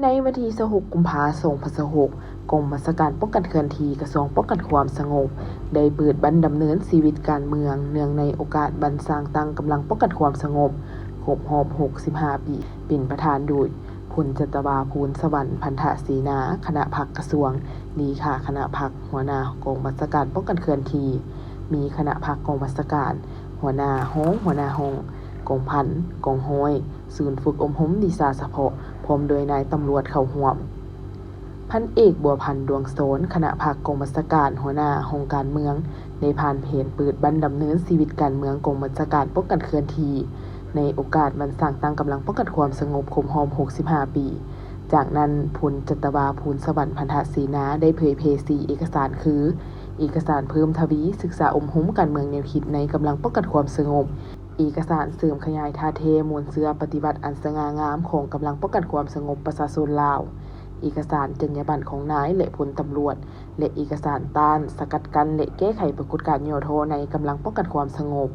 ໃນວັນທີຊາວຫົກ ກຸມພາ ສອງພັນຊາວຫົກ, ກອງບັນຊາການປ້ອງກັນເຄື່ອນທີ່ ກະຊວງປ້ອງກັນຄວາມສະຫງົບ ໄດ້ເປີດບັ້ນດຳເນີນຊີວິດການເມືອງ ເນື່ອງໃນໂອກາດວັນສ້າງຕັ້ງກຳລັງປ້ອງກັນຄວາມສະຫງົບ ຄົບຮອບ ຫົກສິບຫ້າ ປີ, ເປັນປະທານໂດຍ ພົນຈັດຕະວາ ພູນສະຫວັນ ພັນທະເສນາ, ຄະນະພັກກະຊວງ, ເລຂາຄະນະພັກ, ຫົວໜ້າກອງບັນຊາການປ້ອງກັນເຄື່ອນທີ່, ມີຄະນະພັກກອງບັນຊາການ, ຫົວໜ້າຫ້ອງ, ຫົວໜ້າຫ້ອງ, ກອງພັນ, ກອງຮ້ອຍ, ສູນຝຶກອົບຮົມວິຊາສະເພາະ ພ້ອມດ້ວຍນາຍຕຳຫຼວດເຂົ້າຮ່ວມ. ພັນເອກ ບົວພັນ ດວງສອນ, ຄະນະພັກກອງບັນຊາການ, ຫົວໜ້າຫ້ອງການເມືອງ, ໄດ້ຜ່ານແຜນເປີດບັ້ນດຳເນີນຊີວິດການເມືອງກອງບັນຊາການປ້ອງກັນເຄື່ອນທີ່ ໃນໂອກາດວັນສ້າງຕັ້ງກຳລັງປ້ອງກັນຄວາມສະຫງົບຄົບຮອບ ຫົກສິບຫ້າ ປີ. ຈາກນັ້ນ, ພົນຈັດຕະວາ ພູນສະຫວັນ ພັນທະເສນາ ໄດ້ເຜີຍແຜ່ສີ່ເອກະສານຄື ເອກະສານເພີ່ມທະວີສຶກສາອົບຮົມການເມືອງແນວຄິດໃນກຳລັງປ້ອງກັນຄວາມສະຫງົບ, ເອກະສານເສີມຂະຫຍາຍທ່າແທ້ມູນເຊື້ອປະຕິວັດອັນສະຫງ່າງາມຂອງກຳລັງປ້ອງກັນຄວາມສະຫງົບປະຊາຊົນລາວ, ເອກະສານຈັນຍາບັນຂອງນາຍ ແລະ ພົນຕຳຫຼວດ ແລະ ເອກະສານຕ້ານ, ສະກັດກັ້ນ ແລະ ແກ້ໄຂປາກົດການຫຍໍ້ທໍ້ໃນກຳລັງປ້ອງກັນຄວາມສະຫງົບ.